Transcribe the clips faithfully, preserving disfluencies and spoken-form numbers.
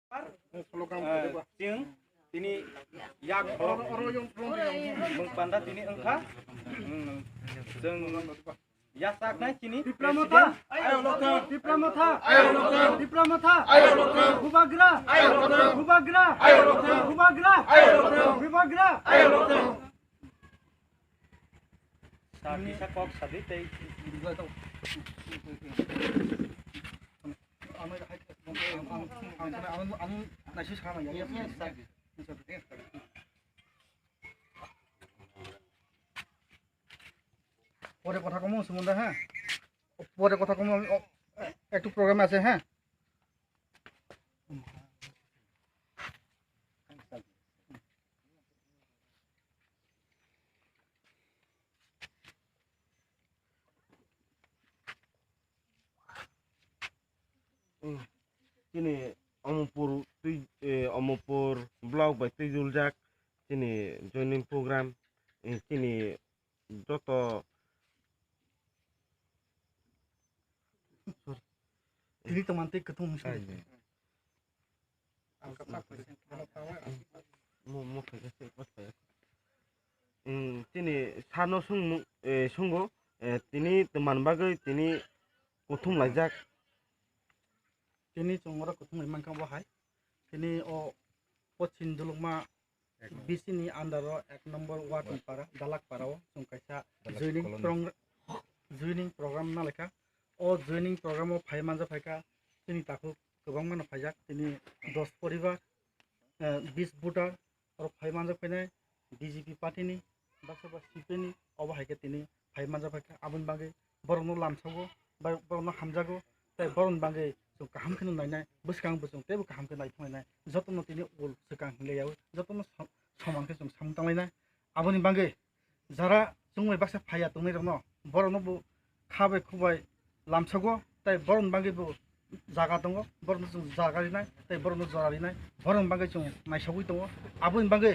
Eh, chwng tini yak mung panda tini wngkha. Hmm, chwng yachak nai chini Tipra Motha! Tipra Motha! Tipra Motha! Bubagra! Bubagra! Bubagra! Bubagra! Sa kisa kok sadi tei. পরে কথা কমো সুমন দা, হ্যাঁ? পরে কথা কমো, আমি, ও, একটু প্রোগ্রামে আছে, হ্যাঁ? Hmm. Chini Omopur twi, eh, Omopur block bai twijuljak chini joining program, eh, chini joto tini tongmani tei kwthwng wngwi songwi. Mo-, mo khaikhe se, mo khaikhe. Hmm, chini sano sungmung, eh, sungo, eh, tini tongmani bagwi tini kuthum laijak. Tini chwng oro kuthum lai mankha bo hai. Tini o Pochim Dulukma B C ni under o ek number ward ni para, Dalak para o chwng kaisa joining prong-, joining program nalaikha. O joining program o phai manja phaikha chini takhuk kwbangma no phaijak, tini dos poribar, eh, bis voter oro phai manjak phainai B J P party ni, baksa ba C P M ni, obo hai khe tini phai manjak phaikha. Aboni bagwi borokno lamsago, bai borokno hamjago, tei borokni bagwi chwng kaham kheno nainai, bwskango bo chwng teibo kaham khe nai thanglainai, jotono tini ul swkang hinlaiyaui, jotono som-, soman khe chwng samung tanglainai. Aboni bagwi jara chwngbai baksa phaiya tongnairokno, borokno bo kha bai khuk bai lamsago, tei borokni bagwi bo jaga tongo, borokno chwng jaga rinai, tei borokno jora rinai, borokni bagwi chwng naisogwi tongo. Aboni bagwi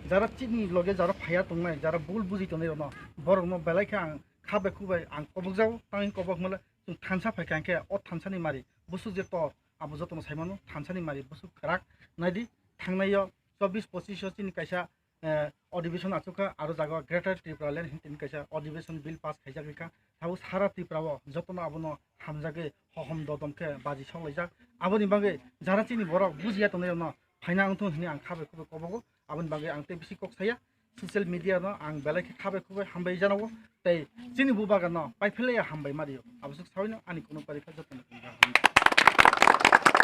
jara chini loge jara phaiya tongnai, jara bul buji tongnairokno, borokno belai khe ang kha bai khuk bai ang kobokjago, tangwi kobok hwnle chwng thansa phaikha hwnkhe o thansani mari bwswk je tor, abo jotono saimano, thansani mari bwswk kwrak. Naidi, thangnaio chobbish pochish o chini kaisa eh, adhibeshon achukha, aro jaga Greater Tripura Land hinwi tini kaisa adhibeshon bill pass khaijak rikha. Tabuk sara Tripura o jotono abono hamjagwi hohom dodom khe baji soklaijak. Aboni bagwi jara chini borok bujiya tongnairokno phaina wngthung hinwi ang kha bai khuk bai kobogo. Aboni bagwi ang tei bisi kok saya. Social media no ang belai khe kha bai khuk bai hambai janogo. Tei chini bubagra no paiphlaiya hambai ma rio. Aboswk sawino ani kono kari kha jotono.